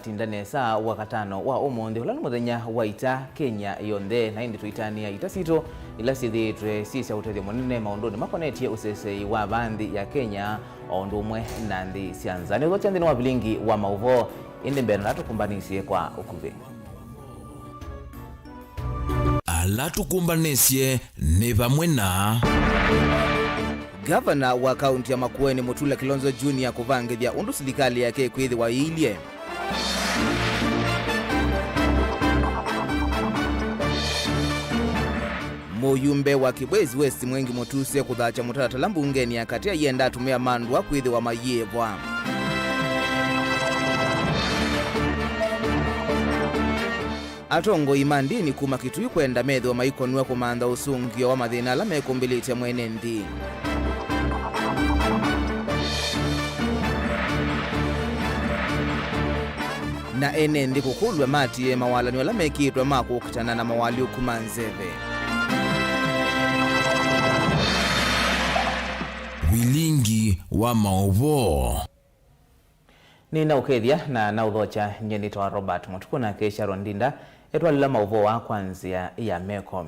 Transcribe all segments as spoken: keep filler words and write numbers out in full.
Tinda nesa Wakatano wa ũmũnthĩ, ũla nĩ mũthenya wa ita Kenya yonthe, na ĩndĩ tũitanĩa ita sitũ ila syĩthĩĩtwe syĩ sya ũtethyo mũnene maũndũnĩ makonetye ũsesei wa vaa nthĩ ya Kenya, o ũndũ ũmwe na nthĩ sya nza. Nĩ ũthokya nthĩnĩ wa vilingi wa maũvoo, ĩndĩ mbee na tũkũmbanĩsye kwa ũkuvĩ. Ala tũkũmbanĩsye nĩ vamwe na. Ngavana wa kaunti ya Makueni, Mutula Kilonzo Junior, kũvangĩthya ũndũ silikalĩ yake ĩkwĩthĩwa ĩilye. Mũyumbe wa Kibwezi West, Mwengi Mutuse, kũthatya mũtalatala mbungenĩ ya katĩ aienda atumĩa ma ndũa kwĩthĩwa mayĩĩvwa. Atongoi ma ndini kuma Kitui kwenda methĩwe maikonw'a kũmantha ũsũngĩo wa mathĩna ala mekũmbĩlĩtye mwene nthĩ. Na ene nthĩ kũkũlw'a maatĩĩe mawalany'o ala mekĩĩtwe ma kũkitana na mawalyũku ma nzeve. Vilingi wa maũvoo. Nĩnaũkethya na naũthokya, nyie nĩtawa Robert Mũtukũ, nake Sharon Ndinda etwalĩla maũvoo aa kwa nzĩa ya meko.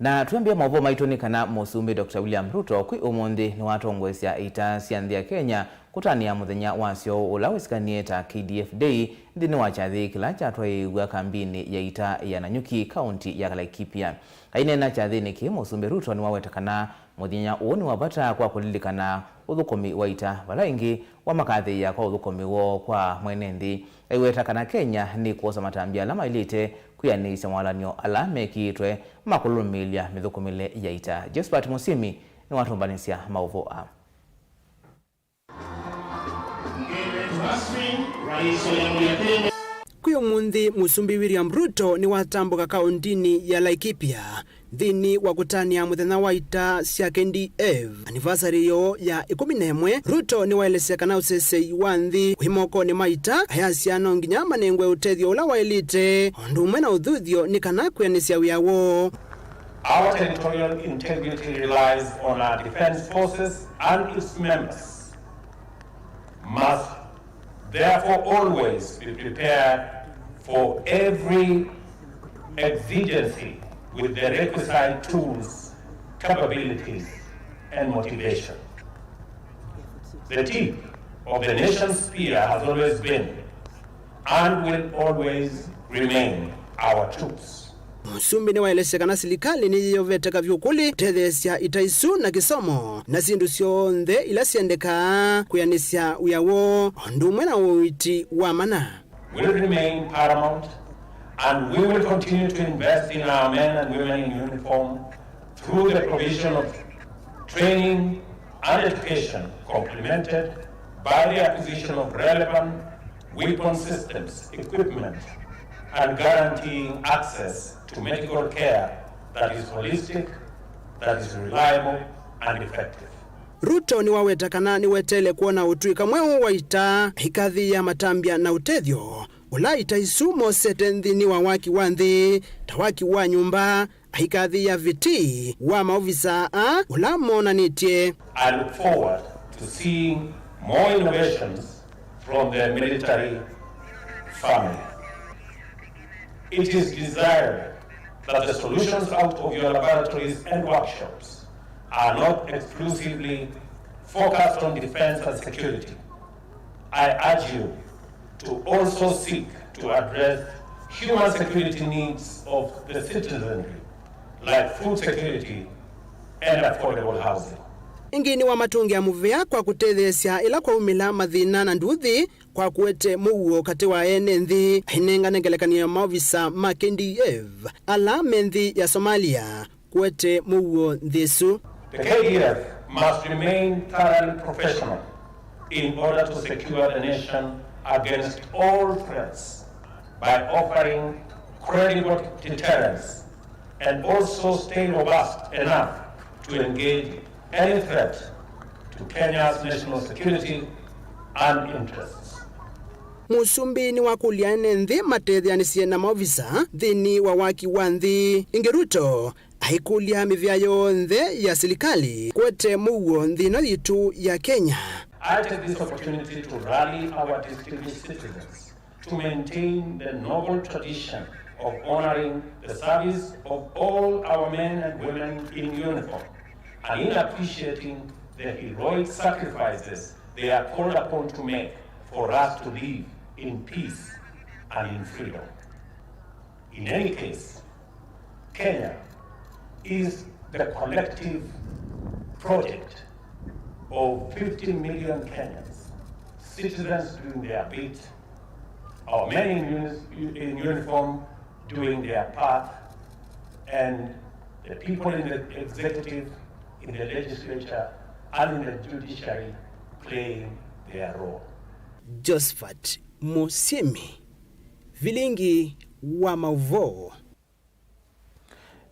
Na twĩambĩa maũvoo maitũ nĩ kana Mũsumbĩ Doctor William Ruto kwĩ ũmũnthĩ nĩwatongoesya ita sya nthĩ ya Kenya kũtanĩa mũthenya wasyo ũla wĩsĩkanĩe ta K D F Day nthĩnĩ wa kyathĩ kĩla kyatwaĩĩw'a kambinĩ ya ita ya Nanyuki, kaunti ya Laikipia. Aineena kyathĩnĩ kĩĩ, Mũsumbĩ Ruto nĩwaweta kana mũthenya ũũ nĩ wa vata kwa kũlilikana ũthũkũmi wa ita, vala ĩngĩ wamakathĩĩa kwa ũthũkũmi woo kwa mwene nthĩ. Aiweta kana Kenya nĩkwosa matambya ala maĩlĩte kwĩanĩsya mawalany'o ala mekĩĩtwe ma kũlũlũmĩĩlya mĩthũkũmĩle ya ita. Josephat Mũsimi nĩwatũmbanĩsya maũvoo aa. Kwĩ ũmũnthĩ, Mũsumbĩ William Ruto nĩwatambũka kaũntinĩ ya Laikipia nthĩnĩ wa kũtanĩa mũthenya wa ita sya K D F, anniversary yoo ya ĩkũmi na ĩmwe. Ruto nĩwaelesya kana ũsesei wa nthĩ wĩ mokonĩ ma ita, ayasya no nginya manengwe ũtethyo ũla waĩlĩte, o ũndũ ũmwe na ũthuthyo nĩ kana kwĩanĩsya wĩa woo. Our territorial integrity relies on our defense forces and its members must therefore always be prepared for every exigency with the requisite tools, capabilities, and motivation. The tip of the nation's spear has always been and will always remain our troops. Mũsumbĩ nĩwaelesya kana silikalĩ nĩyĩyovete kavyũ kũlĩ kũtetheesya ita isu na kĩsomo na syĩndũ syonthe ila syendekaa kwĩanĩsya wĩa woo, o ũndũ ũmwe na ũiiti wa mana. Will remain paramount, and we will continue to invest in our men and women in uniform through the provision of training and education, complemented by the acquisition of relevant weapon systems, equipment, and guaranteeing access to medical care that is holistic, that is reliable, and effective. Ruto nĩwaweta kana nĩweteele kwona ũtũĩka mweũ wa ita, aikathĩĩa matambya na ũtethyo ũla ita isu mosete nthĩnĩ wa waki wa nthĩ, ta waki wa nyũmba, aikathĩĩa vĩtĩ wa maovisa aa ũla monanĩtye. I look forward to seeing more innovations from the military family. It is desired that the solutions out of your laboratories and workshops are not exclusively focused on defense and security. I urge you to also seek to address human security needs of the citizenry, like food security and affordable housing. Ĩngĩ nĩwamatũngĩa mũvea kwa kũtetheesya ĩla kwaumĩla mathĩna na nduthi kwa kũete mũuo katĩ wa ene nthĩ, ainengane ngelekany'o ya maovisa ma K D F ala me nthĩ ya Somalia kũete mũuo nthĩ ĩsu. The K D F must remain thoroughly professional in order to secure the nation against all threats by offering credible deterrence and also stay robust enough to engage any threat to Kenya's national security and interests. Mũsumbĩ nĩwakũlya ene nthĩ matetheanĩsye na maovisa nthĩnĩ wa waki wa nthĩ. Ĩngĩ Ruto aikũlya mĩvĩa yonthe ya silikalĩ kũete mũuo nthĩ ĩno yitũ ya Kenya. I take this opportunity to rally our distinguished citizens to maintain the noble tradition of honoring the service of all our men and women in uniform, and in appreciating the heroic sacrifices they are called upon to make for us to live in peace and in freedom. In any case, Kenya is the collective project of fifty million Kenyans, citizens doing their bit, our men in, uni- in uniform doing their part, and the people in the executive, in the legislature, and in the judiciary playing their role. Josephat Musimi, vilingi wa mauvoo.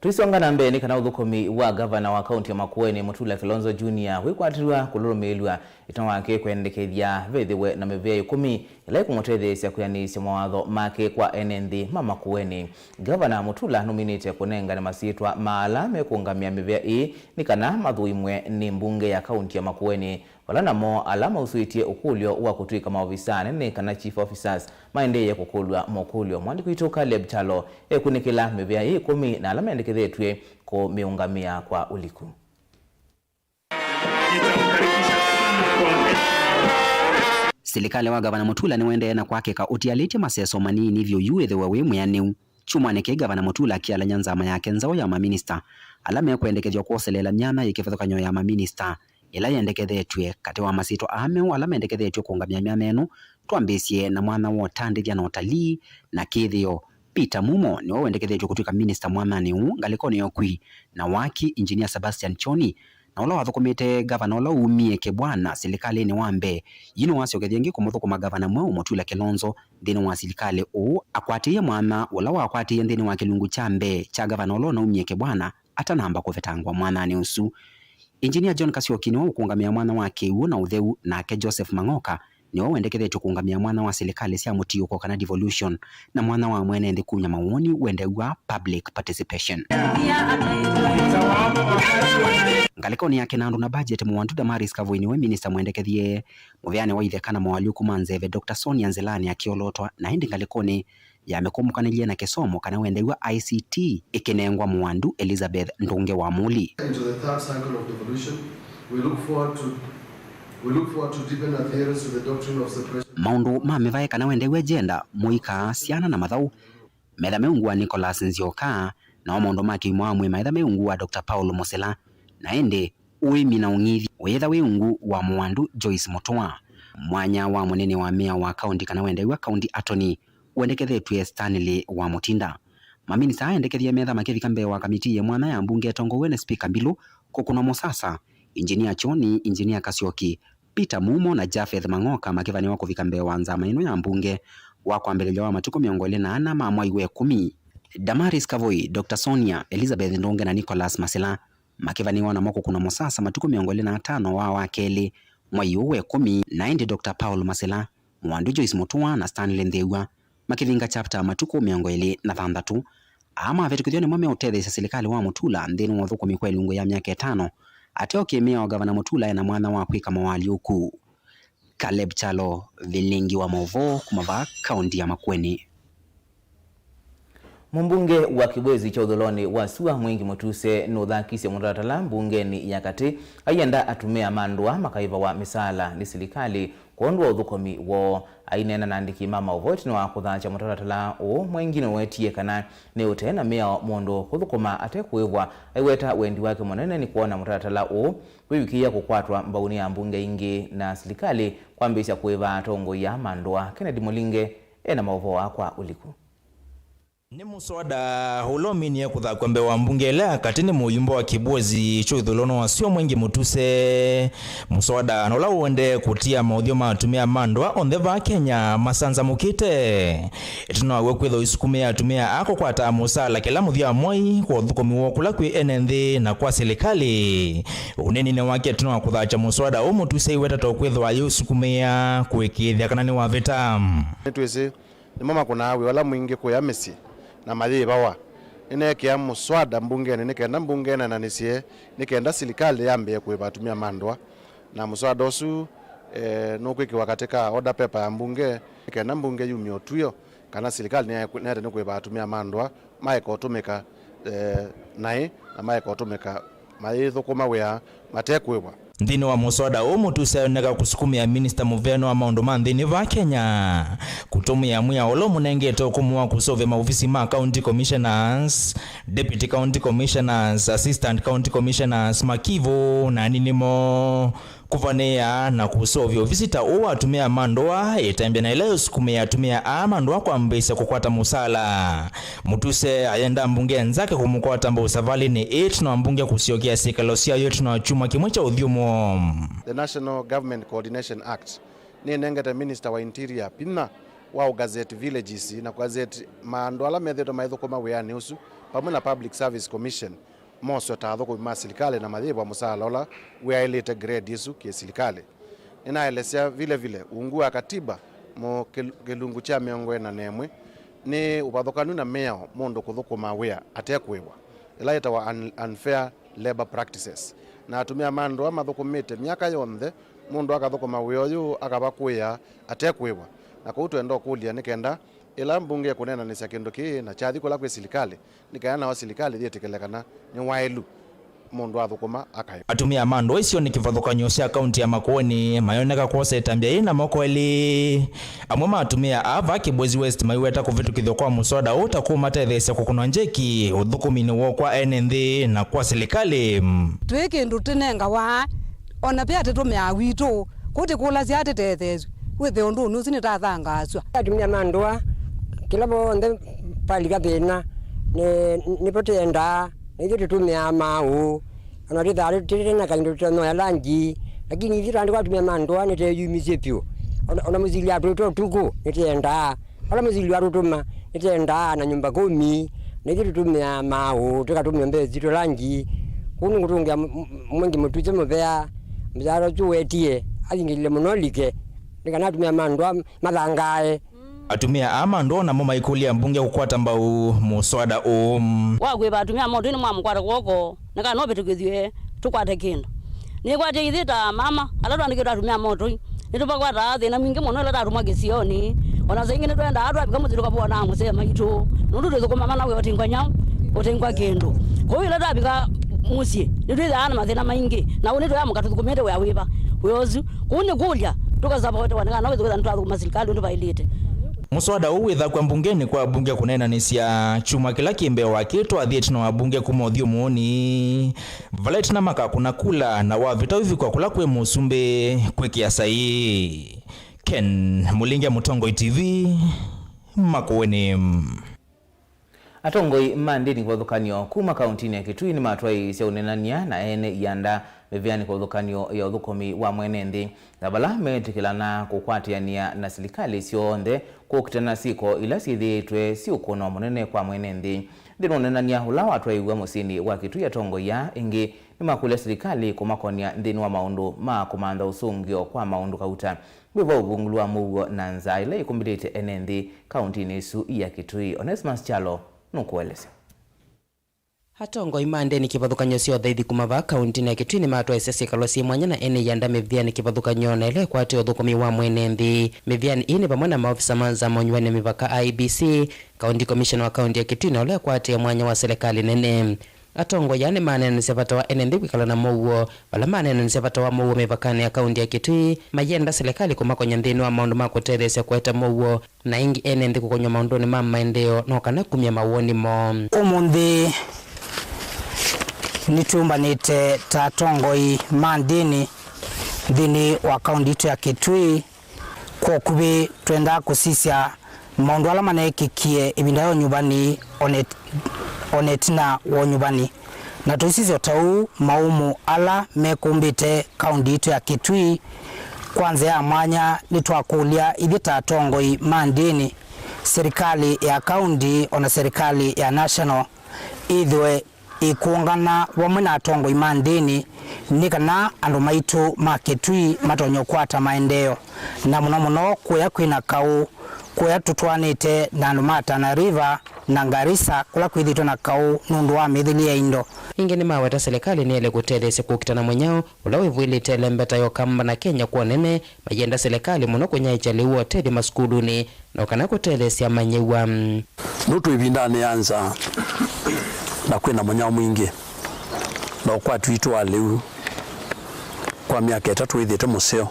Tũisonga na mbee, nĩ kana ũthũkũmi wa ngavana wa kaunti ya Makueni, Mutula Kilonzo Junior, wĩkwatĩw'a kũlũlũmĩĩlw'a ĩtina wake kwendekethya vethĩwe na mĩvĩa ĩkũmi ĩla ĩkũmũtetheesya kwĩanĩsya mawatho make kwa ene nthĩ ma Makueni. Ngavana Mutula nũminĩte kũnengane masyĩtwa ma ala mekũũngamĩa mĩvĩa ĩĩ nĩ kana mathũimwe nĩ mbunge ya kaunti ya Makueni. Vala namo ala mausũĩtye ũkũlyo wa kũtw'ĩka maovisa anene kana chief officers maendeeye kũkũlw'a mokũlyo. Mwandĩki witũ Caleb Kyalo ekunĩkĩla mĩvĩa ĩĩ ĩkũmi na ala mendekethetw'e kũmĩũngamĩa kwa ũliku. Silikalĩ wa Ngavana Mutula nĩwaendee na kwakĩka ũtialĩtye maseso manini vyũ yu wĩthĩwe wĩ mwĩanĩu. Kyumwanĩ kĩĩ, Ngavana Mutula akĩalany'a nzama yake nzaũ ya maminista ala mekwendekethw'a kwoseleela myanya yĩ kĩvathũkany'o ya maminista ĩla yendekethetw'e. Katĩ wa masyĩtwa aa meũ ala mendekethetw'e kũũngamĩa myanya ĩno, twambĩĩsye na mwanya wa ũtandĩthya na ũtalii na kĩthĩo. Peter Mumo nĩwe wendekethetw'e kũtw'ĩka minista mwanyanĩ ũũ ngalĩkonĩ ya ũkui na waki, Engineer Sebastian Choni, na ũla wathũkũmĩte ngavana ũla umie Kibwana silikalĩnĩ wa mbee. Yu nĩwasyokethya ĩngĩ kũmũthũkũma ngavana mweũ Mutula Kilonzo nthĩnĩ wa silikalĩ ũũ akwatĩie mwanya ũla wakwatĩie nthĩnĩ wa kĩlungu kya mbee kya ngavana ũla ũnaumie Kibwana atanamba kũvetangwa mwanyanĩ ũsu. Engineer John Kasyoki nĩwe ũkũũngamĩa mwanya wa kĩw'ũ na ũtheu, nake Joseph Mang'oka nĩwe wendekethetw'e kũũngamĩa mwanya wa silikalĩ sya mũtiũko kana devolution, na mwanya wa mwene nthĩ kumya mawoni wendeew'a public participation. Ngalĩkonĩ ya kĩnandũ na budget mũwandu, Damaris Kavũi nĩwe minista mwendekethye mũveanĩ wa itheka na moalyũku ma nzeve, Doctor Sonia Nzilani akĩolotwa, na ĩndĩ ngalĩkonĩ ya mĩkũmũkanĩlye na kĩsomo kana wendeew'a I C T ĩkĩnengwa mũwandu Elizabeth Ndunge wa Mũli. Into the third cycle of devolution, we look forward to, we look forward to deepen adherence to the doctrine of separation. Maũndũ ma mĩvaĩ kana wendeew'a gender, mũika, syana na mathaũ metha meungu wa Nicholas Nzioka, nao maũndũ ma kĩima wa mwĩĩ maetha meungu wa Doctor Paul Musila, na ĩndĩ ũĩmi na ũng'ithya ũyĩtha wĩ ungu wa mũwandu Joyce Mutua. Mwanya wa mũnene wa mea wa kaunti kana wendeew'a county attorney wendekethetw'e Stanley wa Mutinda. Maminista aa endekethie metha makĩvika mbee wa kamitii yĩ mwanya ya mbunge ĩtongoew'e nĩ Spika Mbilu kũkũna mũsasa, Engineer Kyoni, Engineer Kasyoki, Peter Mumo na Japheth Mang'oka makĩvanĩwa kũvika mbee wa nzama ĩno ya mbunge wa kwambĩlĩlya wa matukũ mĩongo ĩlĩ na ana ma mwai wa ĩkũmi. Damaris Kavũi, Doctor Sonia, Elizabeth Ndunge na Nicholas Masila makĩvanĩwa namo kũkũna mũsasa matukũ mĩongo ĩlĩ na atano wa wa kelĩ mwai ũũ wa ĩkũmi, na ĩndĩ Doctor Paul Masila, mũwandu Joyce Mutua na Stanley Nthĩw'a makĩvinga chapter matukũ mĩongo ĩlĩ na thanthatũ. Aa mavĩtũkĩthw'a nĩmo meũtetheesya silikalĩ wa Mutula nthĩnĩ wa ũthũkũmi kwa ĩlungu ya myaka ĩtano. Ateo kĩmĩa wa Ngavana Mutula ena mwanya wa kwĩka moalyũku. Caleb Kyalo, vilingi wa maũvoo kuma vaa kaunti ya Makueni. Mũmbunge wa kĩvwezi kya ũthũlonĩ wa sua Mwengi Mutuse nũthakisye mũtalatala mbungenĩ ya katĩ aienda atumĩa ma ndũa makaĩvawa mĩsaala nĩ silikalĩ kwondũ wa ũthũkũmi woo. Aineena na andĩki ma maũvoo ĩtina wa kũthaakya mũtalatala ũũ, Mwengi nĩwetie kana nĩ ũtee na mĩao mũndũ kũthũkũma ate kũĩvwa. Aiweta wendi wake mũnene nĩ kwona mũtalatala ũũ wĩyũkĩĩa kũkwatwa mbau nĩ ambunge aingĩ na silikalĩ kwambĩĩsya kũĩva atongoi aa ma ndũa. Kennedy Mũlinge e na maũvoo aa kwa ũliku. Nĩ mũswada ũla ũminie kũthakw'a mbee wa mbunge ĩla ya katĩ nĩ mũyumba wa kĩvwezi kya ũthũlonĩ wa sua Mwengi Mutuse. Mũswada na ũla ũendee kũtia maũthyũ ma atumĩa ma ndũa onthe vaa Kenya masanzamũkĩte ĩtina wa w'o kwĩthwa ũisukumĩa atumĩa aa kũkwata mũsaala kĩla mũthya wa mwai kwa ũthũkũmi woo kũla kwĩ ene nthĩ na kwa silikalĩ. Ũneeninĩ wake ĩtina wa kũthaakya mũswada ũũ, Mutuse aiweta ta ũkwĩthwa ayĩũsukumĩa kũĩkĩĩthya kana nĩwavĩta. Nĩtwĩsĩ nĩmo makũnaa wĩa ũla mwingĩ kũya mĩsyĩ na mayĩvawa. Nĩneekĩa mũswada mbungenĩ nĩ kenda mbunge ĩneenanĩsye nĩ kenda silikalĩ yambĩĩe kũĩva atumĩa ma ndũa. Na mũswada ũsu, eh, nũkwĩkĩwa katĩ ka order paper ya mbunge, nĩ kenda mbunge yumye ũtw'ĩo kana silikalĩ nĩyaete nĩ kũĩva atumĩa ma ndũa maeka ũtũmĩka, eh, naĩ na maeka ũtũmĩka mayĩthũkũma wĩa mate kũĩvwa. Nthĩnĩ wa mũswada ũũ, mũtuse ayoneka kũsukumĩa minista mũveanĩ wa maũndũ ma nthĩnĩ vaa Kenya kũtũmĩa mwĩao ũla ũmũnengete ũkũmũ wa kũseũvya maovisi ma county commissioners, deputy county commissioners, assistant county commissioners, makivũ na anini moo. Kũvanĩĩa na kũseũvya ovisi ta ũũ wa atumĩa ma ndũa, ĩtambya na ĩla ĩũsukumĩa atumĩa aa ma ndũa kwambĩĩsya kũkwata mũsaala. Mũtuse ayenda mbunge enzake kũmũkwata mbau savalĩnĩ ĩtina wa mbunge kũsyokea syĩkalo syayo ĩtina wa kyumwa kĩmwe kya ũthyũmũo. The National Government Coordination Act nĩnengete Minister wa Interior vinya wa ũgazeti villages na kũgazeti maandũ ala methĩĩtwe maithũkũma wĩanĩ ũsu, vamwe na Public Service Commission, moswe ta athũkũmi ma silikalĩ na mayĩvwa mũsaala ũla wĩaĩlĩte grade ĩsu kĩ-silikalĩ. Nĩnaelesya vile vile ungu wa katiba mu kĩl-, kĩlungu kya mĩongo ĩna na ĩmwe nĩ ũvathũkanu na mĩao mũndũ kũthũkũma wĩa ate kũĩvwa, ĩla yĩtawa un-, unfair labor practices. Na atumĩa ma ndũa mathũkũmĩte myaka yonthe, mũndũ akathũkũma wĩa ũyũ akavakũĩa ate kũĩvwa. Na kwoou twenda ũkũlya nĩ kenda ĩla mbunge ĩkũneenanĩsya kĩndũ kĩĩ na kyathi kũla kwĩ silikalĩ, nĩ kana nao silikalĩ yĩtĩkĩle kana nĩ waĩlu mũndũ athũkũma akaĩvwa. Atumĩa ma ndũa isionĩ kĩvathũkany'o sya kaunti ya Makueni mayoneka kwosa ĩtambya yĩĩ na moko elĩ. Amwe ma atumĩa aa vaa Kibwezi West maiweta kũvĩtũkĩthw'a kwa mũswada ũũ ta kũmatetheesya kũkũnwa njeki ũthũkũminĩ woo kwa ene nthĩ na kwa silikalĩ. Twĩ kĩndũ tũnengawa, o na ve atĩtũmĩaa witũ, kũtĩkũlasya atĩtetheesw'e, wĩthĩe ũndũnĩ ũsu nĩtathangaasw'a. Atumĩa ma ndũa, kĩla vonthe valika thĩna, nĩ, nĩvo tũendaa, na ithyĩ tũtũmĩaa maaũ. O na twĩthaa tũte na kaindo tũtanyoya langi, lakini ithyĩ twaandĩkwa atumĩa ma ndũa nĩteyumisye vyũ. O na, o na mũsili atwĩtwa ũtukũ nĩtũendaa. Vala mũsili watũtũma, nĩtũendaa na nyũmba kũmi, na ithyĩ tũtũmĩaa maaũ, tũkatũmĩa mbesa sitũ langi. Kũu nĩngũtũngĩa m-, m-, mwingĩ mũtuse mũvea, mũsaala ũsu wetie, athingĩlĩle mũno ũlike, nĩ kana atumĩa ma ndũa mathangae. Atumĩa aa ma ndũa namo maikũlya mbunge kũkwata mbau mũswada ũũ. Wa kũĩva atumĩa ma ũtũi nĩmwamũkwata kw'oko, nĩ kana no vĩtũkĩthw'e tũkwate kĩndũ. Nĩkwatya ithyĩ ta mama ala tũandĩkĩtwe atumĩa ma ũtũi, nĩtũvakwataa thĩna mwingĩ mũno ĩla tatũmwa kĩsionĩ. O na saa ingĩ nĩtwendaa twavika mũsyĩ tũkavũanaa mũsee maitũ, nũndũ twĩthũkũma mana wĩa ũtengwa nyaũ, ũtengwa kĩndũ. Kwoou ĩla twavika mũsyĩ, nĩtwĩthaa na mathĩna maingĩ, na ũu nĩtũyamũka tũthũkũmĩte wĩa wĩva, wĩa ũsu. Kwoou nĩkũlya tũkasapotewa nĩ kana no wĩthĩwa nĩtwathũkũma silikalĩ ũndũ vaĩlĩte. Mũswada ũũ wĩthakw'a mbungenĩ kwa mbunge kũneenanĩsya kyumwa kĩla kĩ mbee wa kĩĩ twathi ĩtina wa mbunge kuma ũthyũmũũnĩ, vala ĩtina makakũna kula na wavĩta ũivikwa kũla kwĩ mũsumbĩ kwĩkĩa saii. Ken Mũlinge, Mũtongoi T V, Makueni. Atongoi ma ndĩni kĩvathũkany'o kuma kauntinĩ ya Kitui nĩmatwaĩĩsya ũneenany'a na ene ianda mĩvĩanĩ kĩvathũkany'o ya ũthũkũmi wa mwene nthĩ, na vala meetĩkĩlana kũkwatĩanĩa na silikalĩ syonthe kũkitana syĩko ila syĩthĩĩtwe syĩ ũkũno mũnene kwa mwene nthĩ. Nthĩnĩ wa ũneenany'a ũla watwaĩĩw'a mũsyĩnĩ wa Kitui, atongoi aa ĩngĩ nĩmakũlya silikalĩ kũmakon'ya nthĩnĩ wa maũndũ ma kũmantha ũsũngĩo kwa maũndũ kauta. Wĩva ũvungũlu wa mũuo na nzaa ĩla ĩkumbĩlĩte ene nthĩ kauntinĩ ĩsu ya Kitui? Onesmus Kyalo nũkũelesya. Atongoi ma ndĩni kĩvathũkany'o sya ũthaithi kuma vaa kauntinĩ ya Kitui nĩmatwaĩĩsya syĩkalo syĩ mwanya na ene ianda mĩvĩanĩ kĩvathũkany'o na ĩla ĩkwatĩe ũthũkũmi wa mwene nthĩ. Mĩvĩanĩ ĩĩ nĩ vamwe na maovisa ma nzama ũnyuvani mĩvaka, I E B C, County Commissioner wa kaunti ya Kitui na ũla ĩkwatĩe mwanya wa silikalĩ nene. Atongoi aa nĩmaneenanĩsya vata wa ene nthĩ kwĩkala na mũuo, vala maneenanĩsya vata wa mũuo mĩvakanĩ ya kaunti ya Kitui, mayenda silikalĩ kũmakon'ya nthĩnĩ wa maũndũ ma kũtetheesya kũete mũuo, na ĩngĩ ene nthĩ kũkonywa maũndũnĩ ma maendeeo no kana kumya mawoni moo. Ũmũnthĩ nĩtwĩũmbanĩte ta atongoi ma ndĩni nthĩnĩ wa kaunti itũ ya Kitui. Kwa ũkuvĩ, twendaa kũsisya maũndũ ala maneekĩkie ĩvinda ya ũnyuvani o na ĩt-, o na ĩtina wa ũnyuvani, na tũisisya ta ũu maũmũ ala mekũmbĩte kaunti itũ ya Kitui. Kwa nzĩa ya mwanya, nĩtwakũlya ithyĩ ta atongoi ma ndĩni, silikalĩ ya kaunti o na silikalĩ ya national ĩthĩwe ĩkũũngana vamwe na atongoi ma ndĩni nĩ kana andũ maitũ ma Kitui matonye kũkwata maendeeo, na mũno mũno kũya kwĩna kaũ kũya tũtwaanĩte na andũ ma Tana River na Garissa, kũla kwĩthĩĩtwe na kaũ nũndũ wa mĩthĩlye ya indo. Ĩngĩ nĩmaweta silikalĩ nĩyaĩle kũtetheesya kũkita na mũnyao ũla wĩvw'ĩlĩte ĩlembeta ya Ũkamba na Kenya kwa ũnene, mayenda silikalĩ mũno kũnyaĩĩkya lĩu wa ũtethyo masukulunĩ, no kana kũtetheesya amanyĩw'a. Nũndũ ĩvindanĩ ya nzaa na kwĩ na mũnyao mwingĩ, na ũkwati witũ wa lĩu kwa myaka ĩtatũ wĩthĩĩtwe mũseo,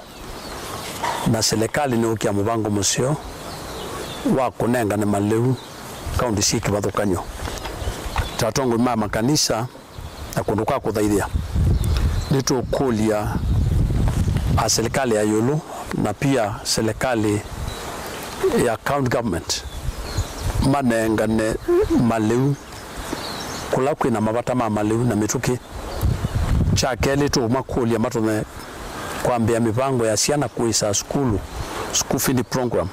na silikalĩ nĩyũkĩa mũvango mũseo wa kũnengane malĩu kaunti syĩ kĩvathũkany'o. Ta atongoi ma makanisa, na kũndũ kwa kũthaithĩa. Nĩtũkũlya a silikalĩ ya ĩũlũ na pia silikalĩ ya county government manengane malĩu kũla kwĩ na mavata ma malĩu na mĩtũkĩ. Kya kelĩ, tũũmakũlya matonye kwambĩa mĩvango ya syana kũĩsa sukulu, school feeding program,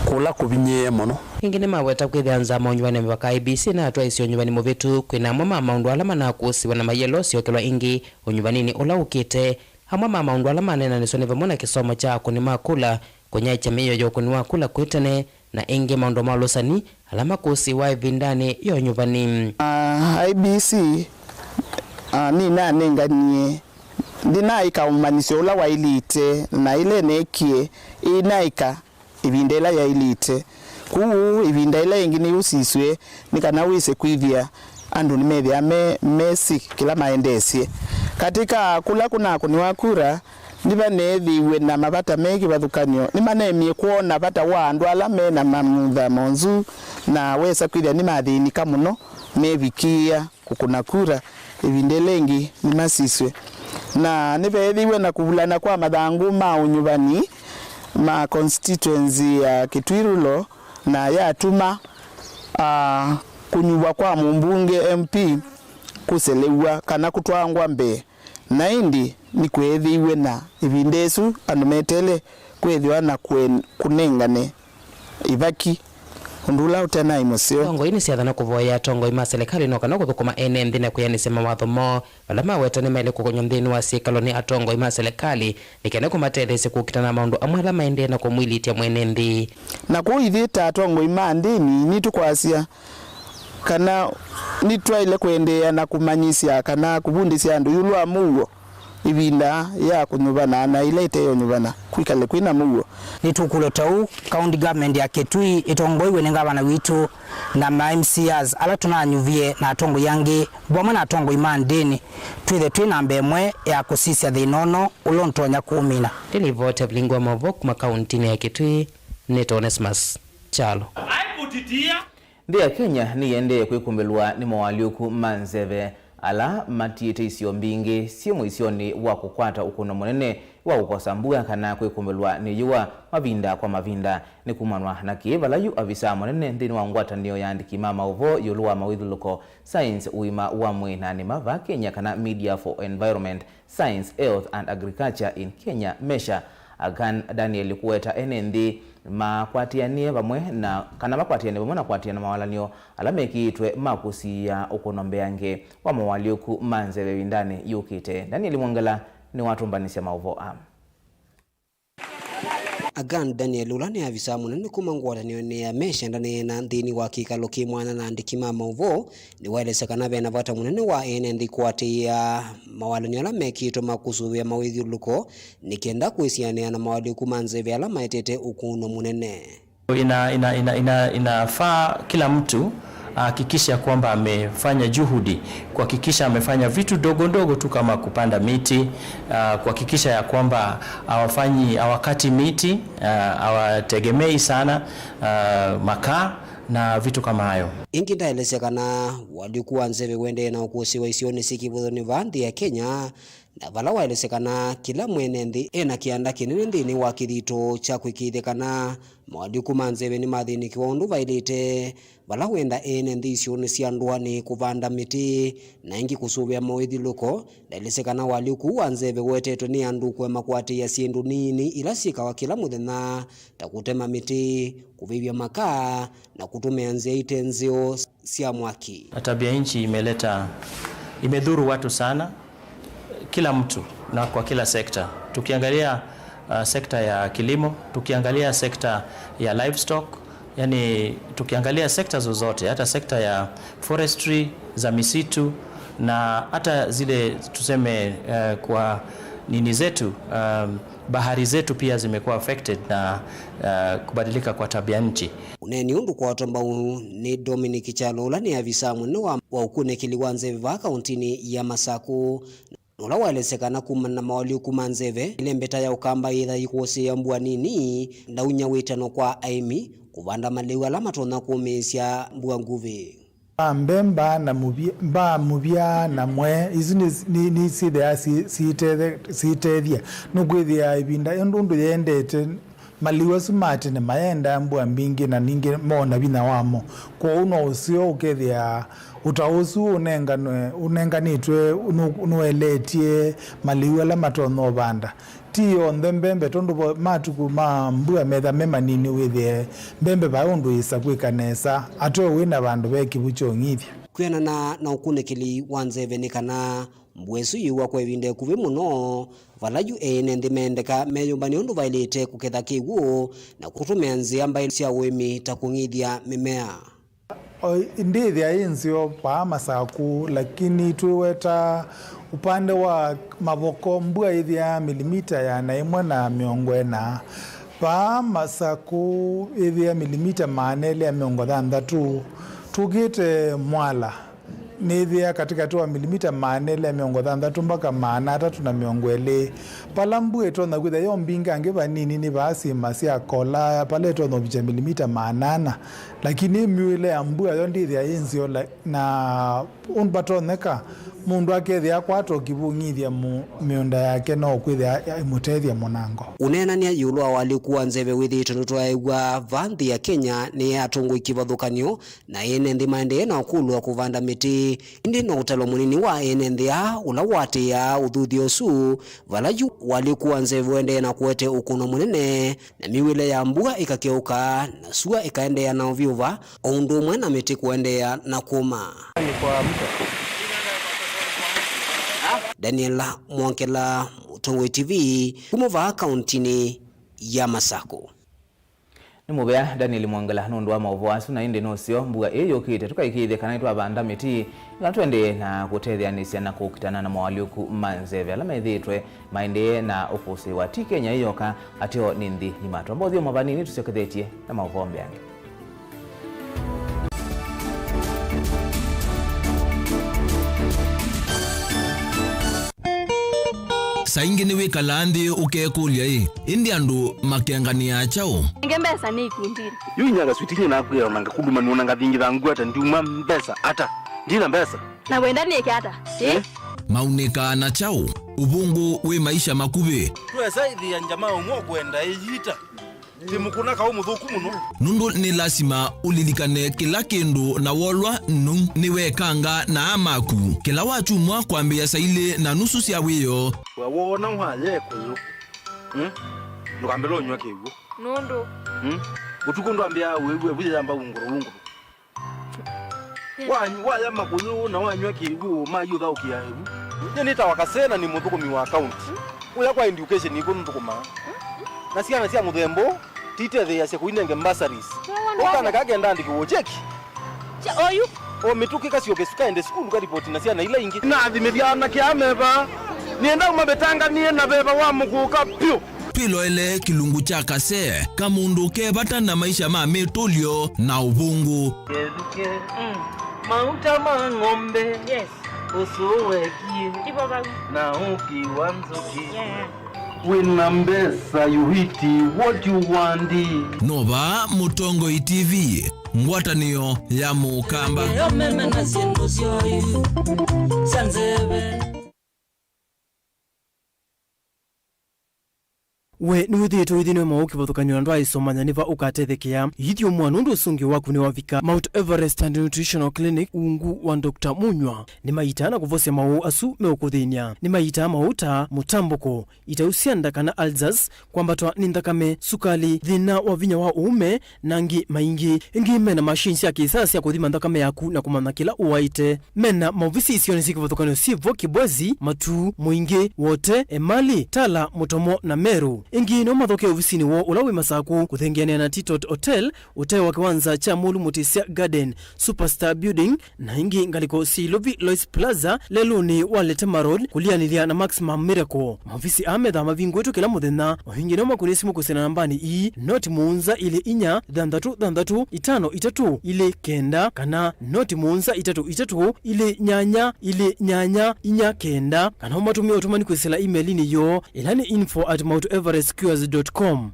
kũla kũvinyĩĩe mũno. Ĩngĩ nĩmaweta kwĩthĩa nzama ũnyuvani wa mĩvaka, I E B C, na atwaĩĩsye ũnyuvani mũvĩtu kwĩ na amwe ma maũndũ ala manakũsĩwa na mayĩelwa ũsyokelwa ĩngĩ ũnyuvaninĩ ũla ũkĩte. Amwe ma maũndũ ala maneenanĩswe nĩ vamwe na kĩsomo kya akũni ma kula, kũnyaĩĩkya mĩio ya ũkũni wa kula kwĩ tene, na ĩngĩ maũndũ ma ũlũsani ala makũsĩwa ĩvindanĩ ya ũnyuvani. Ah, I E B C, ah, nĩnanenganie, ndĩnaĩka ũmanyĩsyo ũla waĩlĩte, na ĩla neekie, ĩnaĩka ĩvinda ĩla yaĩlĩte. Kwoou ĩvinda ĩla ĩngĩ nĩyũsisw'e nĩ kana wĩse kwĩthĩa andũ nĩmethĩawa me, mesĩ kĩla maendeesye. Katĩ ka kũla kũnakũniwa kura, nĩvaneethĩiwe na mavata me kĩvathũkany'o. Nĩmanemie kwona vata wa andũ ala me na manyũmba monzu, na wesa kwĩthĩa nĩmathĩnĩka mũno mevikĩĩa kũkũna kura ĩvinda ĩla ĩngĩ nĩmasisw'e. Na nĩveethĩiwe na kũvulana kwa mathangũ ma ũnyuvani ma constituency ya Kitui Rural, na yatuma, ah, kũnyuvwa kwa mũmbunge, M P, kũselew'a kana kũtwangwa mbee. Na ĩndĩ nĩkweethĩiwe na ĩvinda ĩsu andũ metele kwĩthĩwa na kũen-, kũnengane ĩvaki, ũndũ ũla ũte naĩ mũseo. Atongoi nĩsyathana kũvoya atongoi ma silikalĩ no kana kũthũkũma ene nthĩ na kwĩanĩsya mawatho moo, vala maweta nĩmaĩle kũkonywa nthĩnĩ wa syĩkalo nĩ atongoi ma silikalĩ nĩ kenda kũmatetheesya kũkitana na maũndũ amwe ala maendee na kũmwilĩtya mwene nthĩ. Na kwoou ithyĩ ta atongoi ma ndĩni nĩtũkwasya kana nĩtwaĩle kũendeea na kũmanyĩsya kana kũvundĩsya andũ ĩũlũ wa mũuo. Ĩvinda ya kũnyuvana na ĩla ĩte ya ũnyuvana kwĩkale kwĩ na mũuo. Nĩtũkũlya ta ũu, County Government ya Kitui ĩtongoew'e nĩ ngavana witũ na ma M C As ala tũnanyuvie na atongoi angĩ vamwe na atongoi ma ndĩni twĩthe twĩ namba ĩmwe ya kũsisya thĩna ũno ũla ũtonya kũũmina. Nĩ livoti ya Vilingi wa Maũvoo kuma kauntinĩ ya Kitui, nĩtawa Onesmus Kyalo. Nthĩ ya Kenya nĩyĩendee kwĩkumbĩlwa nĩ moalyũku ma nzeve ala matiĩte isio mbingĩ syĩ mũisyonĩ wa kũkwata ũkũno mũnene wa kũkosa mbua kana kwĩkumbĩlwa nĩ yũa mavinda kwa mavinda. Nĩ kumanwa na kĩĩ vala yu avisaa mũnene nthĩnĩ wa ngwatanĩo ya andĩki ma maũvoo ĩũlũ wa mawĩthyũlũko, science, ũima wa mwĩĩ na nĩma vaa Kenya, kana Media for Environment, Science, Health and Agriculture in Kenya, MESHA, Agan Daniel, kũweta ene nthĩ makwatĩanĩe vamwe na, kana makwatĩane vamwe na kũatĩĩa na mawalanĩo ala mekĩĩtwe ma kũsiĩĩa ũkũno mbeange wa moalyũku ma nzeve ĩvindanĩ yũkĩte. Daniel Mwongela nĩwatũmbanĩsya maũvoo aa. Agan Daniel, ũla nĩ avisaa mũnene kuma ngwatanĩonĩ ya MESHA, ndaneenea nthĩnĩ wa kĩkalo kĩ mwanya na andĩki ma maũvoo, nĩwaelesya kana ve na vata mũnene wa ene nthĩ kũatĩĩa mawalanĩo ala mekĩĩtwe ma kũsũvĩa mawĩthyũlũlũko nĩ kenda kwĩsianĩa na moalyũku ma nzeve ala maetete ũkũno mũnene. Ina, ina, ina, ina, inafaa kila mtu ahakikisha kwamba amefanya juhudi kuhakikisha amefanya vitu dogo dogo tu kama kupanda miti, ah, kuhakikisha ya kwamba hawafanyi, hawakati miti, ah, hawategemei sana, ah, makaa na vitu kama hayo. Ĩngĩ ndaelesya kana ũalyũku wa nzeve ũendee na ũkũsĩwa isionĩ syĩ kĩvũthonĩ vaa nthĩ ya Kenya, na vala waelesya kana kĩla mwene nthĩ e na kĩanda kĩnene nthĩnĩ wa kĩthito kya kwĩkĩĩthya kana moalyũku ma nzeve nĩmathĩnĩkĩwa ũndũ vaĩlĩte, vala wenda ene nthĩ isionĩ sya ndũanĩ kũvanda mĩtĩ na ĩngĩ kũsũvĩa mawĩthyũlũlũko. Ndaelesya kana ũalyũku ũũ wa nzeve ũetetwe nĩ andũ kũema kũatĩĩa syĩndũ nini ila syĩkawa kĩla mũthenya, ta kũtema mĩtĩ, kũvĩvya makaa, na kũtũmĩa nzĩa ite nzeo sya mwaki. Na tabia nchi imeleta, imedhuru watu sana, kila mtu na kwa kila sekta. Tukiangalia, uh, sekta ya kilimo, tukiangalia sekta ya livestock, yani tukiangalia sekta zozote, hata sekta ya forestry, za misitu, na hata zile tuseme, uh, kwa nini zetu, um, bahari zetu pia zimekuwa affected na, uh, kubadilika kwa tabia nchi. Ũneeni ũndũ kwatwa mbau nĩ Dominic Kyalo, ũla nĩ avisa mũnene wa, wa ũkunĩkĩli wa nzeve vaa kaũntĩnĩ ya Masakũ, na ũla waelesya kana kumana na mawalyũku ma nzeve, ĩlembeta ya ũkamba yĩtha yĩkũsĩĩa mbua nini, na ũnyawĩtano kwa aĩmi kũvanda malĩu ala matonya kũmĩĩsya mbua nguvĩ. Mbaa mbemba na mũvya, mbaa mũvya na mwee, isu nĩ, nĩ, nĩsyĩthĩaa syĩ-, syĩtethe-, syĩtethya. Nũkwĩthĩa ĩvinda ĩndũ ũndũ yendete, malĩu asu ma tene mayendaa mbua mbingĩ na ningĩ moona vinya wamo. Kwoou no ũseo ũkethĩa ũtao ũsu ũnenganwe, ũnenganĩtwe nũ-, nũeleetye malĩu ala matonya ũvanda. Ti onthe mbembe, tondũ vo matukũ ma mbua metha me manini, wĩthĩe mbembe vai ũndũ yĩsa kwĩka nesa, ateo wĩ na vandũ ve kĩvu kya ũng'ithya. Kwĩanana na ũkunĩkĩli wa nzeve nĩ kana mbua ĩsu yĩũa kwa ĩvinda ĩkuvĩ mũno, vala yu ene nthĩ mendeka meyũmbany'e ũndũ vaĩlĩte kũketha kĩw'ũ na kũtũmĩa nzĩa mbaĩlu sya ũĩmi ta kũng'ithya mĩmea. O, ndĩthĩa yĩ nzeo vaa Masakũ, lakini twĩweta upande wa Mavoko, mbua ĩthĩaa milimita ĩana ĩmwe na mĩongo ĩna. Vaa Masakũ ĩthĩaa milimita maana elĩ ya mĩongo thanthatũ. Tũkĩte Mwala, nĩthĩaa katĩkatĩ wa milimita maana elĩ ya mĩongo thanthatũ mpaka maana atatũ na mĩongo ĩlĩ. Vala mbua ĩtonya kwĩthĩa yo mbingangĩ vanini nĩ vaa syĩma sya Kola, vala ĩtonya ũvikya milimita maana ana. Lakini ĩmyuĩle ya mbua yo ndĩthĩa yĩ nzeo, la-, na ũndũ vatonyeka mũndũ akethĩa akwata ũkivũng'ithya mũ-, mĩũnda yake no kwĩthĩa ĩmũtethya mũnango. Ũneenany'a ĩũlũ wa ũalyũku wa nzeve wĩthĩĩtwe nũtwaĩw'a vaa nthĩ ya Kenya nĩ atongoi kĩvathũkany'o na ene nthĩ maendee na ũkũlwa kũvanda mĩtĩ. Ĩndĩ no ũtalo mũnini wa ene nthĩ aa ũla ũatĩĩaa ũthuthyo ũsu, vala yu ũalyũku wa nzeve ũendee na kũete ũkũno mũnene, na mĩw'ĩle ya mbua ĩkakeũka, na sua ĩkaendeea na ũvyũva, o ũndũ ũmwe na mĩtĩ kũendeea na kũma. Daniel Mwongela, Mũtongoi T V, kuma vaa kaũntĩnĩ ya Masakũ. Nĩ mũvea Daniel Mwongela nũndũ wa maũvoo asu, na ĩndĩ nũseo mbua ĩĩ yũkĩte tũkaĩkĩĩthye kana nĩtwavanda mĩtĩ, na tũendee na kũtetheanĩsya na kũkitana na moalyũku ma nzeve ala methĩĩtwe maendee na ũkũsĩĩwa. Ti Kenya ĩyoka, ateo nĩ nthĩ ng'ima. Twamba ũthyũmũa vanini tũsyokethetye na maũvoo mbeange. Saa ingĩ nĩwĩkalaa nthĩ ũkekũlya-ĩ, ĩndĩ andũ makenganĩaa kyaũ? Nenge mbesa nĩ ikundinĩ. Yu inya kaswiti nye nakwĩa ona ngakũluma nĩona ngathingitha ngwata ndiuma mbesa ata? Ndina mbesa. Na wenda nĩke ata? Ĩ? Eh? Maunĩkaa na kyaũ? Ũvũngũ wĩ maisha makuvĩ. Twesa ĩthĩa njama ũmwe ũkwenda ĩyita. Ti mũkũna kaũ mũthũku mũno. Nũndũ nĩ lasima ũlilikane kĩla kĩndũ na wolwa nũu nĩwekanga na aa maku. Kĩla wakyumwa kwambĩĩa saa ilĩ na nusu sya wĩoo. We woona waya ĩkũyũ, hmm? Ndũkambĩle ũnyw'a kĩw'ũ. Nũndũ? Hmm? Ũtukũ ndwambĩaa wĩw'e vu yĩyamba ungũrũ ungũrũ. Wa-, waya makũyũ na wanyw'a kĩw'ũ, maĩ ũthaũkĩa ĩvu. Nyie nĩtawa Kasee na nĩ mũthũkũmi wa kaunti. Ũya kwa education ĩkw'ũ nũthũkũmaa. Na syana sya mũthemba ũũ, titetheeasya kũinenge bursaries. Ũkana kaa kenda andĩkĩw'e cheki. Oyu. O mĩtũkĩ kasyoke sukaende sukulu karipoti na syana ila ingĩ. Nathimĩthya anake aa me vaa. Nĩenda ũmavĩtanganie na veva wa mũkũka vyũ. Twĩloele kĩlungu kya Kasee, kamũndũ ke vata na maisha ma mĩtũlyo na ũvũngũ. Kethukĩ, mm, mauta ma ng'ombe, yes, ũsũũ wekie, ivo vau, na ũki wa nzũkĩ. Yeah. Wĩna mbesa, you eat what you want. No vaa Mũtongoi T V, ngwatanĩo ya Mũkamba. Yo meme na syĩndũ syoyu sya nzeve. We nĩwĩthĩĩtwe ũithĩnĩwe maũũ kĩvathũkany'o na ndwaaĩsomanya nĩ va ũkatethekea? Ithyũmũa nũndũ ũsũngĩo waku nĩwavika. Mount Everest and Nutritional Clinic, ungu wa Doctor Munywa, nĩmaitaa na kũvosya maũũ asu meũkũthĩny'a. Nĩmaitaa maũũ ta mũtambũko, itau sya nda kana ulcers, kwambatwa nĩ nthakame, sukali, thĩna wa vinya wa ũũme, na angĩ maingĩ. Ĩngĩ mena machine sya kĩsaa sya kũthima nthakame yaku na kũmanya kĩla ũwaĩte. Mena maovisi isionĩ syĩ kĩvathũkany'o syĩ vo Kibwezi, Matuu, Mũingĩ, Wote, Emali, Tala, Mũtomo na Meru. Ĩngĩ no mathoke ovisinĩ woo ũla wĩ Masaku, kũthengeanĩa na Titot Hotel, ũtee wa kĩwanza kya Mũlũ Mũtĩsya Garden, Superstar Building, na ĩngĩ ngalĩko syĩ Ilovi Lois Plaza, lelũnĩ wa Letema Road, kũlianĩlya na Maximum Miracle. Maovisi aa methaa mavingũĩtwe kĩla mũthenya. O ĩngĩ no makũnĩe simũ kwĩsĩla nambanĩ ii, noti mũonza ilĩ inya, thanthatũ thanthatũ, itano itatũ, ilĩ kenda, kana noti mũonza itatũ itatũ, ilĩ nyanya, ilĩ nyanya, inya kenda, kana ũmatũmĩe ũtũmani kwĩsĩla email-inĩ yoo, ĩla nĩ info at mount everest cures dot com.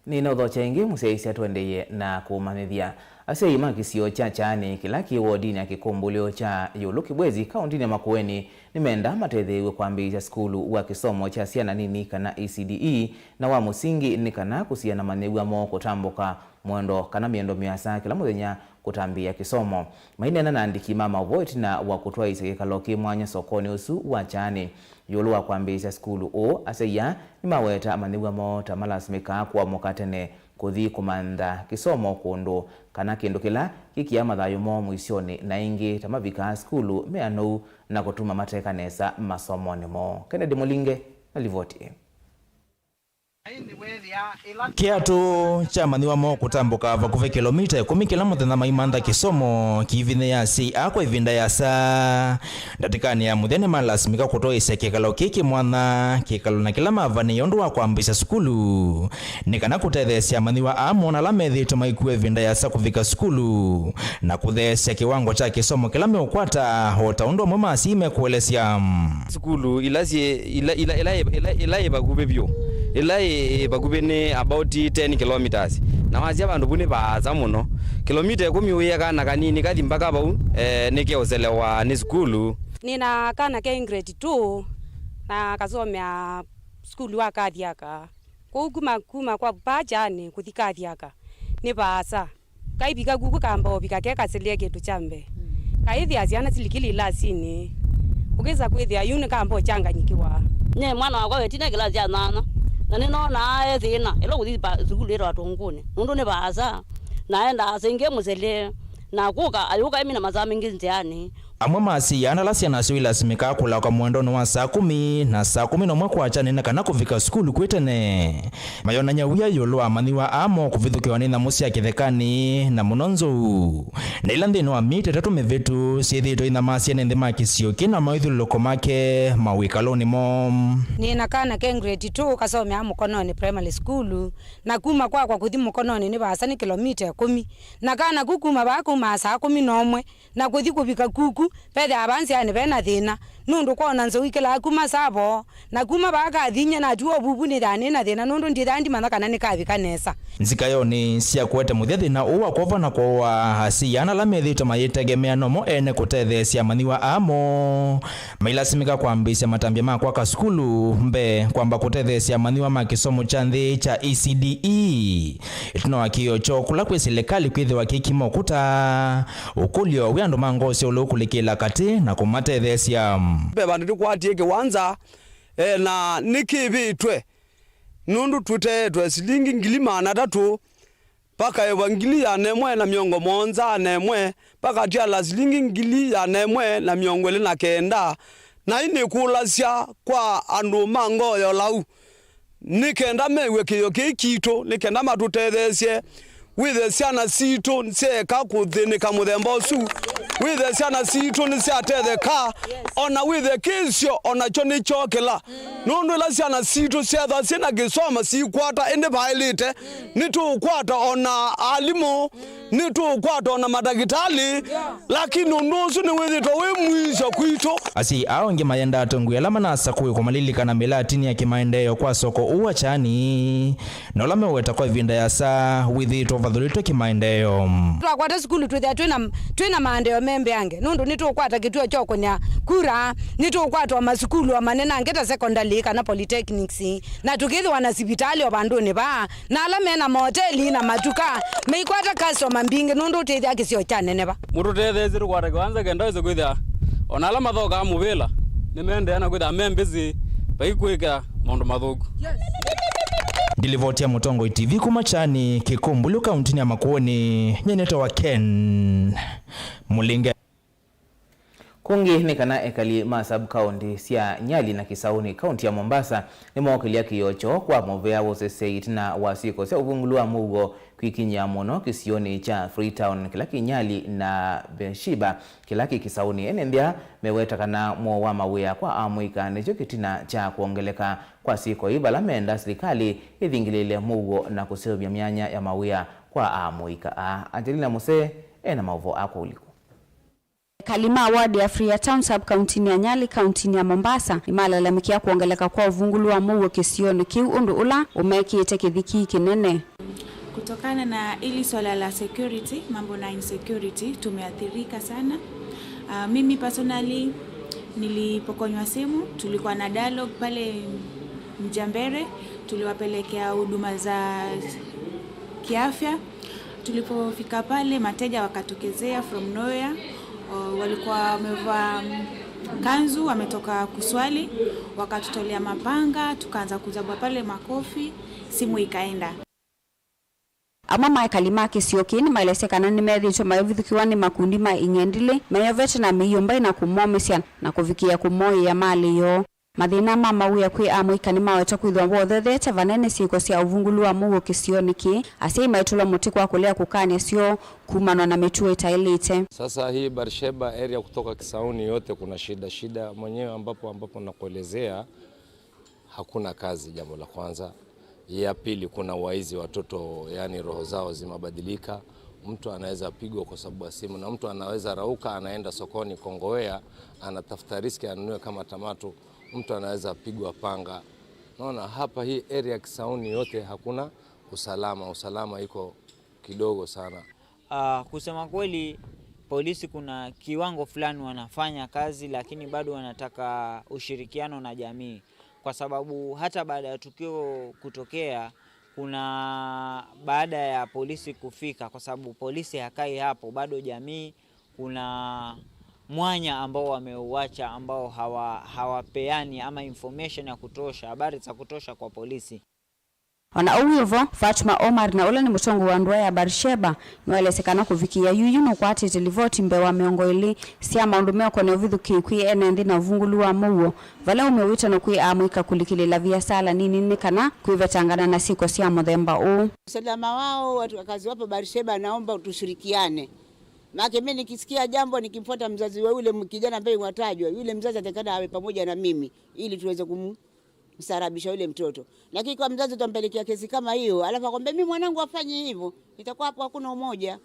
Nĩnaũthokya ĩngĩ, mũsyaĩĩsya tũendeeye na kũmanyĩthya. Asyai ma kĩsio kya Kyaanĩ, kĩla kĩ wodinĩ ya Kĩkũmbũlyo kya Ĩũlũ Kĩbwezi, kaũndĩnĩ ya Makueni, nĩmendaa matetheew'e kwambĩĩsya sukulu wa kĩsomo kya syana nini kana E C D E na wa mũsingi nĩ kana kũsiana manyĩw'a moo kũtambũka mwendo kana mĩendo mĩasa kĩla mũthenya kũtambĩĩa kĩsomo. Maineena na andĩki ma maũvoo ĩtina wa kũtwaĩĩsya kĩkalo kĩ mwanya sokonĩ ũsu wa Kyaanĩ ĩũlũ wa kwambĩĩsya sukulu ũũ, asyai aa nĩmaweta amanyĩw'a moo ta malasimĩkaa kũamũka tene kũthi kũmantha kĩsomo kũndũ kana kĩndũ kĩla kĩkĩaa mathayũ moo mũisyonĩ, na ĩngĩ ta mavikaa sukulu me anou na kũtuma mateka nesa masomonĩ moo. Kennedy Mũlinge na livoti ĩĩ. Kĩatũ kya amanyĩw'a moo kũtambũka vakuvĩ kĩlomita ĩkũmi kĩla mũthenya maimantha kĩsomo kĩivinyĩĩa asyai aa kwa ĩvinda yĩasa. Ndatĩkanĩ ya mũthya nĩmalasimĩka kũtwaĩĩsya kĩkalo kĩĩ kĩ mwanya, kĩkalo na kĩla mavanĩĩe ũndũ wa kwambĩĩsya sukulu, nĩ kana kũtetheesya amanyĩw'a aa mona ala methĩĩtwe maikua ĩvinda yĩasa kũvika sukulu, na kũtheesya kĩwango kya kĩsomo kĩla meũkwata, o ta ũndũ amwe ma asyai mekũelesya. Sukulu ila syĩ, ila, ila, ila, ila, ila yĩ vakuvĩ vyũ, ila yĩ, yĩ vakuvĩ nĩ about ten kilometers, na wasya vandũ vu nĩ vaasa mũno. Kilomita ĩkũmi wĩe kana kanini kathi mpaka vau, eh, nĩkeũselewa nĩ sukulu. Nĩna kana ke grade two na kasomea sukulu wa Kathiaka. Kwoou kuma, kuma kwa vaa Kyaanĩ kũthi Kathiaka nĩ vaasa. Kaivika kuku kamba ũvika ke kaselee kĩndũ kya mbee. Kaĩthĩa syana silikili ilasinĩ. Ũkĩsa kwĩthĩa yu nĩ kamba ũkyanganyĩkĩwa. Nye mwana wakwa wetina kĩlasi kya nyanya, na nĩnonaa e thĩna ĩla ũkũthi pa sukulu ĩtawa Tũngũnĩ, nũndũ nĩ vaasa, na endaa asa ingĩ mũselee, na kũka ayũka emina masaa maingĩ nzĩanĩ. Amwe ma asyai ana ala syana syoo ilasimĩkaa kũlaũka mwendonĩ wa saa kũmi na saa kũmi na ũmwe kwakya nĩ kana kũvika sukulu kwĩ tene. Mayonany'a wia ĩũlũ wa amanyĩw'a aa moo kũvithũkĩwa nĩ nyamũ sya kĩthekanĩ, na mũno nzou, na ila nthĩnĩ wa myei ta ĩtatũ mĩvĩtu syĩthĩĩtwe inyamasya nĩ nthĩ ma kĩsio kĩ na mawĩthyũlũlũko make mawĩkalonĩ moo. Nĩ na kana ke grade two kasomea Mũkononĩ Primary School, na kuma kwakwa kũthi Mũkononĩ nĩ vaasa nĩ kĩlomita ĩkũmi, na kana ku kuma vaa kaumaa saa kũmi na ũmwe na kũthi kũvika kuku, vethĩawa vaa nzĩanĩ ve na thĩna, nũndũ kwona nzou ikĩlaa kuma Savo, na kuma vaa Kathinyĩ natiwa ũvuvu nĩthaa nĩ na thĩna, nũndũ ndithaa ndimanya kana nĩkavika nesa. Nzikayonĩ sya kũete mũthya thĩna ũũ wa kwova na kũũa, asyai ana ala methĩĩtwe mayĩtegemea nomo ene kũtetheesya amanyĩw'a aa moo. Mailasimĩka kwambĩĩsya matambya ma kwaka sukulu mbee, kwamba kũtetheesya amanyĩw'a ma kĩsomo kya nthĩ kya E C D E. Ĩtina wa kĩĩo kyoo kũla kwĩ silikalĩ kwĩthĩwa kĩ kĩmo kũta, ũkũlyo wĩ andũ ma ngoo sya ũlũkũlĩkĩla katĩ na kũmatetheesya. Ve vandũ tũkwatie kĩwanza, eh, na nĩkĩvĩtwe, nũndũ tũteetwe silingi ngili maana atatũ, vakaĩvwa ngili ĩana ĩmwe na mĩongo mũonza na ĩmwe, vakatyala silingi ngili ĩana ĩmwe na mĩongo ĩlĩ na kenda, na ĩnĩkũlasya kwa andũ ma ngoo ya ũlau, nĩ kenda mew'e kĩĩo kĩĩ kitũ, nĩ kenda matũtetheesye. Wĩthĩe syana sitũ syeeka kũthĩnĩka mũthemba ũsu, wĩthĩe syana sitũ nĩsyatetheka, o na wĩthĩe kĩsio o nakyo nĩkyokĩla. Nũndũ ĩla syana sitũ syethwa syĩ na kĩsomo siikwata ĩndĩ vaĩlĩte, nĩtũũkwata o na alimũ, nĩtũũkwata o na madakĩtalĩ, lakini ũndũ ũsu nĩwĩthĩtwe wĩ mũisyo kwitũ. Asyai aa angĩ mayendaa atongoi ala manasa kũĩ kũmalilikana mĩlatinĩ ya kĩmaendeeo kwa soko ũũ wa Kyani, na ũla meũweta kwa ĩvinda yĩasa wĩthĩĩtwe ũvathũlĩtwe kĩmaendeeo. Twakwata sukulu twĩthĩa twĩ na, twĩ na maendeeo me mbeange, nũndũ nĩtũũkwata kĩtuo kya ũkũnĩa kura, nĩtũũkwata o masukulu o manenange ta secondary kana polytechnics, na tũkĩthĩwa na sivitalĩ o vandũnĩ vaa, na ala me na mahoteli na matuka meikwata customer mbingĩ, nũndũ ũtĩthya kĩsio kya neneva. Mũtũtetheesye tũkwata kĩwanza kenda wĩse kwĩthĩa o na ala mathokaa mũvĩla nĩmeendeea na kwĩthĩa me mbĩsĩ vai kwĩka maũndũ mathũku. Ngilivoti ya Mũtongoi T V kuma Kyani, Kĩkũmbũlũ, kauntinĩ ya Makueni, nyie nĩtawa Ken Mũlinge. Kũngĩ nĩ kana ekali ma sub-county sya Nyali na Kisauni, kaunti ya Mombasa, nĩmookĩlya kĩoo kyoo kwa mũvea wa ũseseĩ ĩtina wa syĩko sya ũvungũlu wa mũuo kwĩkinyĩa mũno kĩsionĩ kya Freetown, kĩla kĩ Nyali, na Beersheba, kĩla kĩ Kisauni. Ene nthĩ aa meweta kana mwoo wa mawĩa kwa amũika nĩkyo kĩtina kya kwongeleka kwa syĩko ii, vala menda silikalĩ ĩthingĩlĩĩle mũuo na kũseũvya myanya ya mawĩa kwa amũika aa. Angelina Musee ena maũvoo aa kwa ũliku. Ekali ma ward ya Freetown sub-county-nĩ ya Nyali, kauntinĩ ya Mombasa, nĩmalalamĩkĩa kwongeleka kwa ũvungũlu wa mũuo kĩsionĩ kĩu, ũndũ ũla ũmekĩĩte kĩthikii kĩnene. Kutokana na hili swala la security, mambo na insecurity, tumeathirika sana. Ah, mimi personally nilipokonywa simu, tulikuwa na dialogue pale Mjambere, tuliwapelekea huduma za kiafya. Tulipofika pale, mateja wakatokezea from nowhere. O, walikuwa wamevaa, mm, kanzu, wametoka kuswali, wakatutolea mapanga, tukaanza kuzabwa pale makofi, simu ikaenda. Amwe ma ekali ma kĩsio kĩĩ nĩmaelesya kana nĩmethĩĩtwe maivithũkĩwa nĩ makundi ma ing'endilĩ meyovete na mĩio mbaĩ na kũmomĩsya na kũvikĩĩa kũmoĩĩa malĩ yoo. Mathĩna ma mawĩa kwĩ amũika nĩmaweta kwĩthĩwa wothethetye vanene syĩko sya ũvungũlu wa mũuo kĩsionĩ kĩĩ, asyai maitũlwa mũtĩ kwa kũlea kũkany'a syoo kumanwa na mĩtuo ĩtaĩlĩte. Sasa hii Barsheba area kutoka Kisauni yote kuna shida shida mwenyewe, ambapo, ambapo nakuelezea, hakuna kazi, jambo la kwanza. Ya pili, kuna waizi, watoto, yani, roho zao zimebadilika. Mtu anaweza pigwa kwa sababu ya simu, na mtu anaweza rauka, anaenda sokoni Kongowea, anatafuta riski anunue kama tamatu, mtu anaweza pigwa panga. Naona hapa hii area Kisauni yote hakuna usalama, usalama iko kidogo sana. Ah, kusema kweli, polisi kuna kiwango fulani wanafanya kazi, lakini bado wanataka ushirikiano na jamii, kwa sababu hata baada ya tukio kutokea, kuna, baada ya polisi kufika, kwa sababu polisi hakai hapo, bado jamii kuna mwanya ambao wameuacha, ambao hawa-, hawapeani ama information ya kutosha, habari za kutosha kwa polisi. O na ũu wĩ vo, Fatuma Omar, na ũla nĩ mũtongoi wa ndũa ya Barsheba, nĩwaelesya kana kũvikĩĩa yu, yu nũkwatĩte livoti mbee wa mĩongo ĩlĩ sya maũndũ meũkonea ũvithũkĩi kwĩ ene nthĩ na ũvungũlu wa mũuo, vala umĩwĩtano kwĩ amũika kũlikĩlĩĩla viasala nini nĩ kana kwĩvetangana na syĩko sya mũthemba ũũ. Usalama wao, watu wakazi wapo Barsheba, naomba tushirikiane. Maana mimi nikisikia jambo, nikimfuata mzazi wa yule kijana ambaye watajwa, yule mzazi atakana awe pamoja na mimi ili tuweze kum- mstaarabisha yule mtoto. Lakini kwa mzazi utampelekea kesi kama hiyo, alafu akwambia, "Mimi mwanangu afanye hivyo," itakuwa hapo hakuna umoja.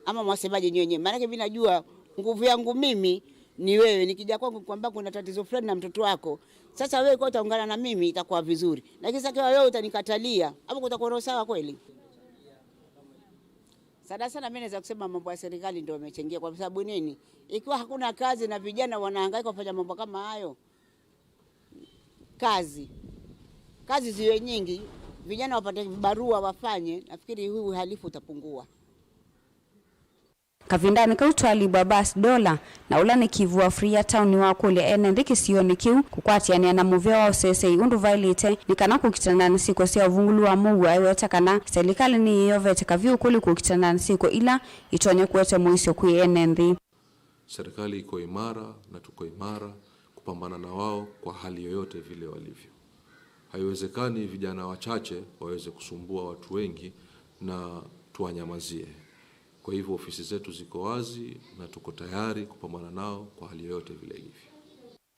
Ama mwasemaje nyinyi wenyewe? Maanake mimi najua nguvu yangu mimi ni wewe. Nikija kwangu kwamba kuna tatizo fulani na mtoto wako, sasa wewe kwa utaungana na mimi, itakuwa vizuri. Lakini sasa kwa wewe utanikatalia, hapo kutakuwa na usawa kweli? Sana sana mimi naweza kusema mambo ya serikali ndio yamechangia. Kwa sababu nini? Ikiwa hakuna kazi na vijana wanahangaika kufanya mambo kama hayo, kazi. Kazi ziwe nyingi, vijana wapate barua wafanye, nafikiri huu uhalifu utapungua. Kavindanĩ kau twalivwa Bas Dola, na ũla nĩ kivu wa Freetown, nĩwakũlya ene nthĩ kĩsionĩ kĩu kũkwatĩanĩa na mũvea wa ũseseĩ ũndũ vaĩlĩte nĩ kana kũkitana na syĩko sya ũvungũlu wa mũuo, aiweta kana selikalĩ nĩyĩyovete kavyũ ũkũlĩ kũkitana na syĩko ila itonya kũete mũisyo kwĩ ene nthĩ. Serikali iko imara na tuko imara kupambana na wao kwa hali yoyote vile walivyo. Haiwezekani vijana wachache waweze kusumbua watu wengi na tuwanyamazie. Kwa hivyo ofisi zetu ziko wazi na tuko tayari kupambana nao kwa hali yoyote vile ilivyo.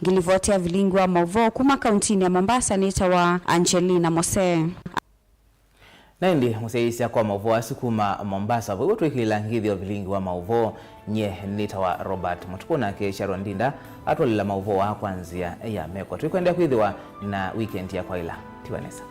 Ngilivoti ya vilingi wa maũvoo kuma kauntinĩ ya Mombasa nĩtawa Angelina Mose. Na ĩndĩ mũsyaĩĩsya kwa maũvoo asu kuma Mombasa, vau twĩkĩlĩla ngĩthyo vilingi wa maũvoo. Nyie nĩtawa Robert Mũtukũ, nake Sharon Ndinda atũlĩla maũvoo aa kwa nzĩa ya meko. Tũikwendea kwĩthĩwa na weekend ya kwaĩla. Tiwa nesa.